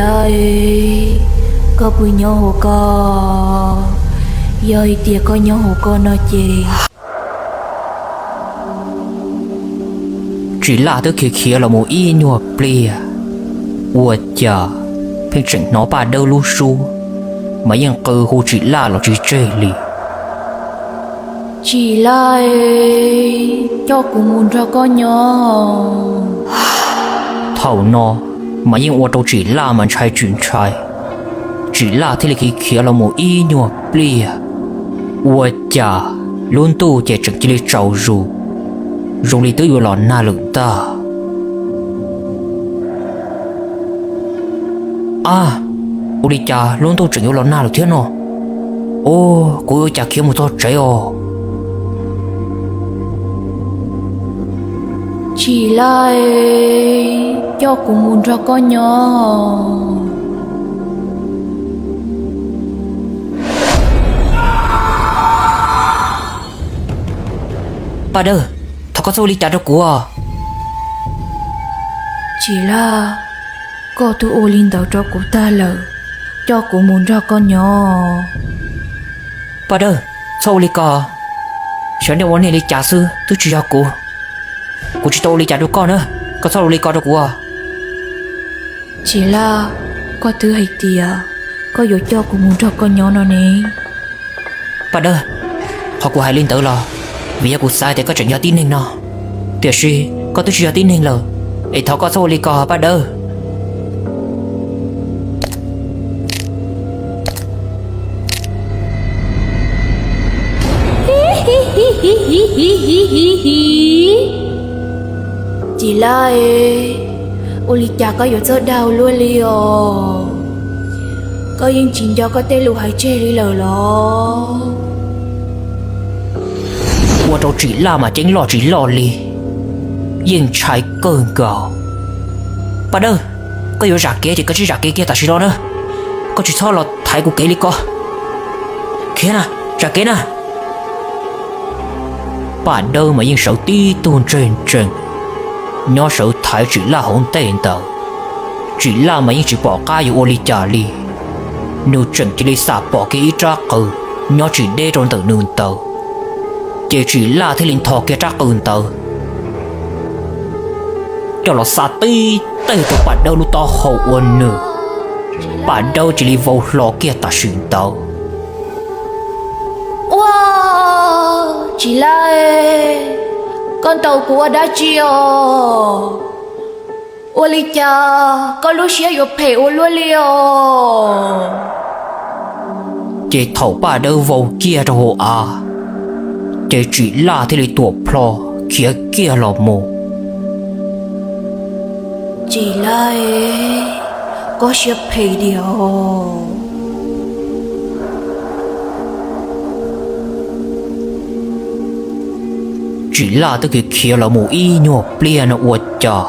Laj, koj puas nyob hauv ko? Yog hais tias koj nyob hauv ko no ces... Tsim Laj twb khiav khiav los mus ib nyuag pliag, ua cas pheej tseem hnov Paj Dawb lub suab mas yeej qw hu Tsim Laj los tsis tseg li. Tsim Laj, coj kuv mus nrog koj nyob. Thaum no mas yeej ua rau Tsim Laj mas ntshai tsis ntshai. Tsim Laj thiaj li khiav khiav los mus ib nyuag pliag, ua cas lub ntuj ces tseem cia li tsaus zus, zoo li twb yuav los nag lawm ntag. Ab, ua li cas lub ntuj tseem yuav los nag lawm thiab no? Ua, kuv ua cas khiav mus txog tsev os? Tsim Laj, coj kuv mus nrog koj nyob. Paj Dawb, thov koj txhob ua li cas rau kuv. Tsim Laj, koj twb ua li ntawd rau kuv tag lawm, coj kuv mus nrog koj nyob. Paj Dawb, txhob ua li ko. Xyov nej ua nej li cas xwb, twb tsis yog kuv. Kuv tsis tau ua li cas rau koj na, koj txhob ua li ko rau kuv. Tsim Laj, koj twb hais tias koj yuav coj kuv mus nrog koj nyob no ne. Paj Dawb, qhov kuv hais li ntawd los vim yog kuv xav tias koj tseem yog tib neeg no, tiam sis koj twb tsis yog tib neeg lawm, es thov koj txhob ua li ko Paj Dawb. Tsim Laj, ua li cas koj yuav txawj dag ua luaj li os? Koj yeej tsis nco koj tej lus hais tseg li lawm los? Ua rau Tsim Laj mas ceeb loj tsis loj li, yeej ntshai kawg nkaus. Paj Dawb, koj yuav zam kev ces koj sim zam kev kiag tam sim no na, koj tsis txhob los thaiv kuv kev li ko. Khiav na, zam kev na. Paj Dawb mas yeej sawv tib tug ntseg ntsees, nyob sawv thaiv Tsim Laj hauv ntej ntawd. Tsim Laj mas yeej tsis pom qab yuav ua li cas li, nws tseem cia li xam pom kiag ib rab qws nyob tsis deb rau ntawm nws ntawd, ces Tsim Laj thiaj li ntho kiag rab qws ntawd coj los xa tib teg rau Paj Dawb lub taub hau ua nws, Paj Dawb cia li vau hlo kiag tam sim ntawd. Ua, Tsim Laj, koj ntaus kuv ua dab tsi os? Ua li cas koj lub siab yuav phem ua luaj li os? Ces thaum Paj Dawb vau kiag rau hauv av, ces Tsim Laj thiaj li tuam plho khiav kiag los mus. Tsim Laj, koj siab phem diam os. Tsim Laj twb khiav khiav los mus ib nyuag pliag no ua cas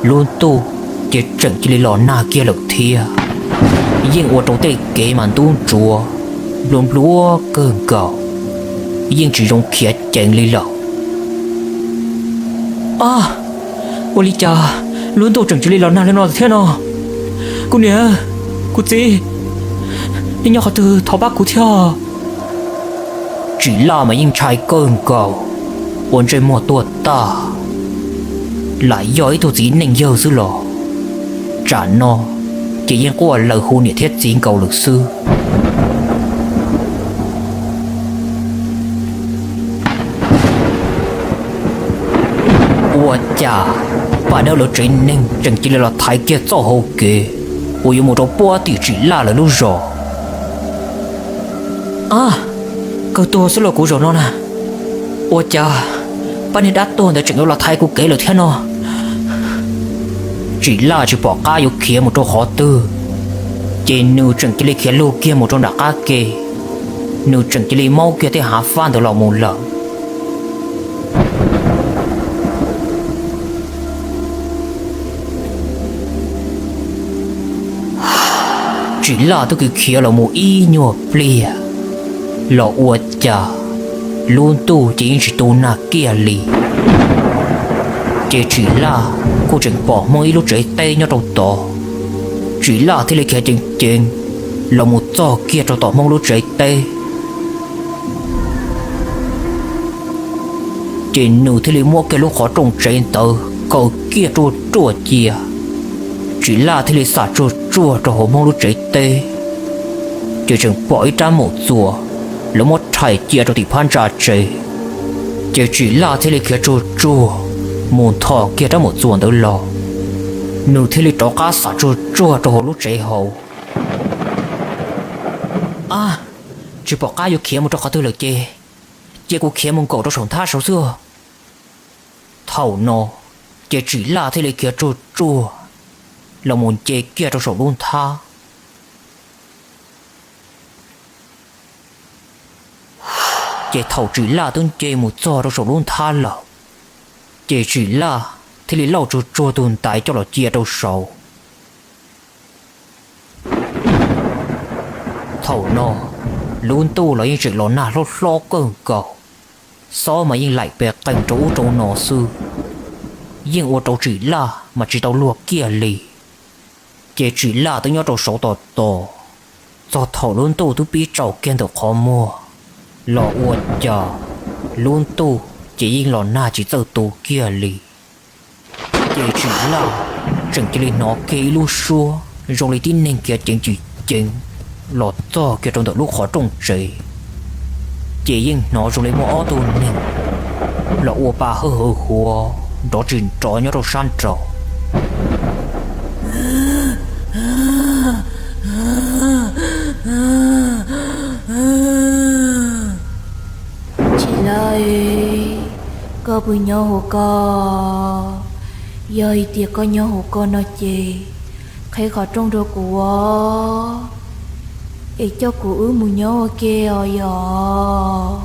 lub ntuj ces tseem cia li los nag kiag lawm thiab. Yeej ua rau tej kev mas ntub ntsuav, nplua nplua kawg nkaus, yeej tsis zoo khiav ceev li lawm. Ab, ua li cas lub ntuj tseem cia li los nag li no thiab no? Kuv niam, kuv txiv, nej nyob qhov twg thov pab kuv thiab. Tsim Laj mas yeej ntshai kawg nkaus, ua ntsej muag tuag tag. Lam yog ib tug txiv neej yawg xwb los tsam no ces yeej quaj laws hu niam thiab txiv nkaus lawm xwb. Ua cas Paj Dawb lawv tsev neeg tseem cia li los thaiv kiag txoj hau kev uas yuav mus rau puag tim Tsim Laj lawv lub zos? Ab, kawg tuag xwb los kuv zaum no na, ua cas pab niag dab tuag ntawd tseem yuav los thaiv kuv kev lawm thiab no? Tsim Laj tsis pom qab yuav khiav mus rau qhov twg, ces nws tseem cia li khiav lug kiag mus rau nram qab ke, nws tseem cia li maub kiag tej hav fab ntawd los mus lawm. Tsim Laj twb khiav los mus ib nyuag pliag los ua cas lub ntuj ces yeej tsis tu nag kiag li. Ces Tsim Laj kuj tseem pom Hmoob ib lub tsev teb nyob rau tod, Tsim Laj thiaj li khiav ceev ceev los mus txog kiag rau tom Hmoob lub tsev teb. Ces nws thiaj li muab kiag lub qhov rooj tsev ntawd kaw kiag ruaj ruaj cia. Tsim Laj thiaj li xam tsuag tsuag rau hauv Hmoob lub tsev teb, ces tseem pom ib rab maum txuas lawv muab rhais cia rau tim phab ntsa tsev. Ces Tsim Laj thiaj li khiav tsuag tsuag mus nthos kiag rab maum txuas ntawd los, nws thiaj li rov qab xam tsuag tsuag rau hauv lub tsev hauv. Ab, tsis pom qab yuav khiav mus rau qhov twg lawm ces, ces kuv khiav mus nkaum rau saum nthab saud xwb. Thaum no, ces Tsim Laj thiaj li khiav tsuag tsuag los mus nce kiag rau saum lub nthab. Ces thaum Tsim Laj twb nce mus txog rau saum lub nthab lawm, ces Tsim Laj thiaj li lauj tsuag tsuag tus ntaiv coj los cia rau saud. Thaum no, lub ntuj los yeej tseem los nag hlob hlob kawg nkaus, xob mas yeej laim pes qees rau ub rau no xwb, yeej ua rau Tsim Laj mas tsis tau luag kiag li. Ces Tsim Laj twb nyob rau saud tos tos, txog thaum lub ntuj twb pib tsaus kiag ntawm qhov muag, los ua cas lub ntuj ces yeej los nag tsis txawj tu kiag li. Ces Tsim Laj tseem cia li hnov kiag ib lub suab zoo li tib neeg khiav ceev tsis ceev los txog kiag rau ntawm lub qhov rooj tsev. Ces yeej hnov zoo li muaj ob tug neeg los ua pa hawj hawv huav nrov tsis nrov nyob rau sab nraud. Tsim Laj, koj puas nyob hauv ko? Yog hais tias koj nyob hauv ko no ces qheb qhov rooj rau kuv os, es coj kuv wb mus nyob ua ke os yog.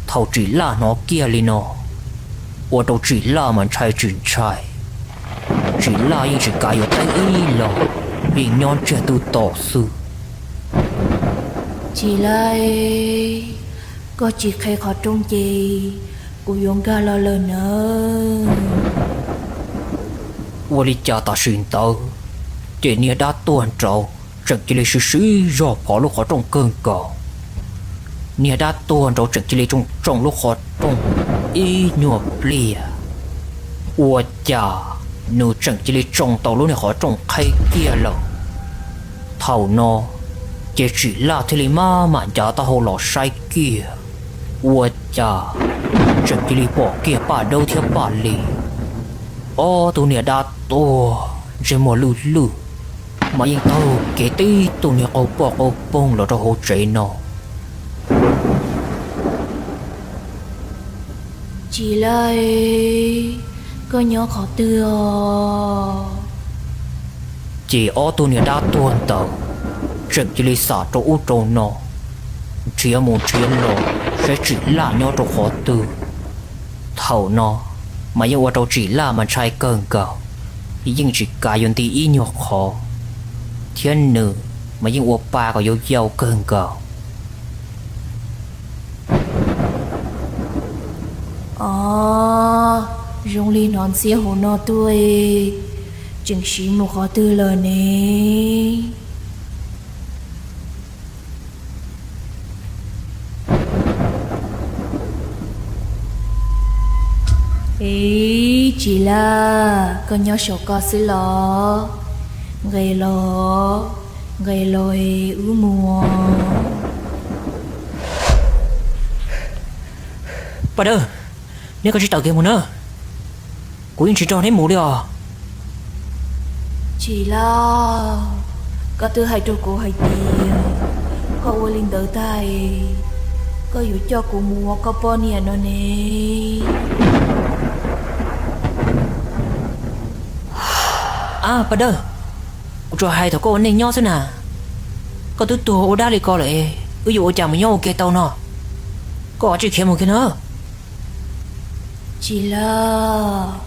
Thaum Tsim Laj hnov kiag li no, ua rau Tsim Laj mas ntshai tsis ntshai, Tsim Laj yeej tsis kav yuav teeb ib los, yeej nyob ntsiag twb to xwb. Tsim Laj, koj tsis qheb qhov rooj ces kuv yuav nkag los lawm nawb. Ua li cas tam sim ntawd, ces niag dab tuag nraud tseem cia li siv siv zog phov lub qhov rooj kawg nkaus. Niag dab tuag nraud tseem cia li tsoo tsoo lub qhov rooj ib nyuag pliag, ua cas nws tseem cia li tsoo tau lub niag qhov rooj qheb kiag lawm. Thaum no, ces Tsim Laj thiaj li maj mam ncav taub hau los saib kiag, ua cas tseem cia li pom kiag Paj Dawb thiab Paj Lis, ob tug niag dab tuag ntsej muag lwj lwj, mas yeej taug kev tib tug niag qau poj qau poog los rau hauv tsev no. Tsim Laj, koj nyob qhov twg os? Ces ob tug niag dab tuag ntawd tseem cia li xam rau ub rau no, nrhiav mus nrhiav los saib Tsim Laj nyob rau qhov twg. Thaum no mas yeej ua rau Tsim Laj mas ntshai kawg nkaus, yeej tsis kav yuav nti ib nyuag qhov, thiab nws mas yeej ua pa kom yau yau kawg nkaus. Os, zoo li hnov ntxhiab hauv no tuaj, tseem siv mus qhov twg lawm ne? Ib, Tsim Laj, koj nyob saum ko xwb los? Nqes los, nqes los es wb mus. Paj Dawb, neb koj tsis tawm kiag mus na, kuv yeej tsis nrog neb mus li os. Tsim Laj, koj twb hais rau kuv hais tias koj ua li ntawd tag, koj yuav coj kuv mus ua koj poj niam no ne. Ab Paj Dawb, kuv tsuas hais thaum koj ua neej nyob xwb na. Koj twb tuag ua dab li ko lawm, wb yuav ua cas mus nyob ua ke tau no? Koj kav tsij khiav mus kiag na. Tsim Laj,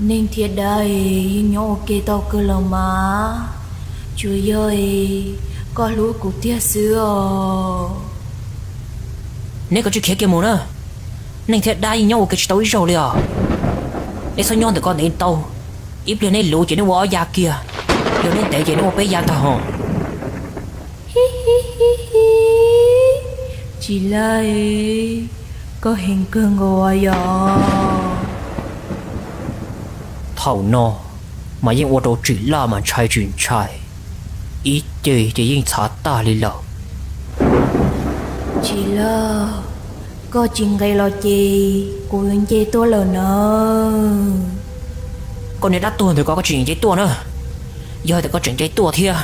neeg thiab dab yeej nyob ua ke tau kawg los mas, tsuas yog koj hlub kuv tiag xwb os. Neb kav tsij khiav kiag mus na. Neeg thiab dab yeej nyob ua ke tsis tau ib zaug li os. Neb txhob nyob ntawm ko ntev tau, ib pliag neb luv ces neb ua ob ya kiag. Yog neb ntev ces neb ua peb ya tag hos. Tsis laj, koj heev kawg nkaus yog. Thaum no mas yeej ua rau Tsim Laj mas ntshai tsis ntshai, ib ce ces yeej txhav tag li lawm. Tsis laj, koj tsis nqis los ces kuv yuav nce tuaj lawm na. Koj niag dab tuag ntawm ko, koj tsis nce tuaj na. Yog hais tias koj tseem nce tuaj thiab,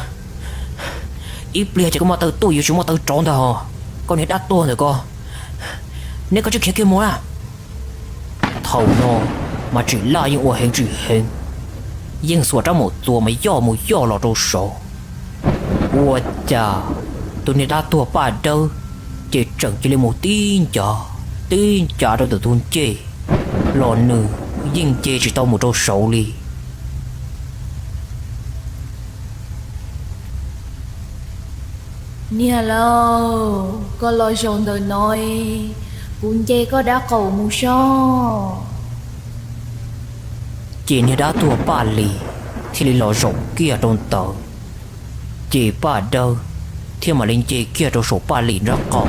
ib pliag ces koj muaj taw tuaj yuav tsis muaj taw rov ntag hos. Koj niag dab tuag ntawm ko, neb koj tsis khiav kiag mus na. Thaum no mas Tsim Laj yeej ua heev tsis heev, yeej xuas rab maum txuas mas yoj mus yoj los rau saud. Ua cas tus niag dab tuag Paj Dawb ces tseem cia li mus tib ncav tib ncav rau ntawm tus ncej los nws yeej nce tsis tau mus rau saud li. Niag laus, koj los zaum ntawm no, kuv nce koj dab qaum mus soj. Ces niag dab tuag Paj Lis thiaj li los zaum kiag rau ntawd, ces Paj Dawb thiaj mam li nce kiag rau saum Paj Lis nrab qaum.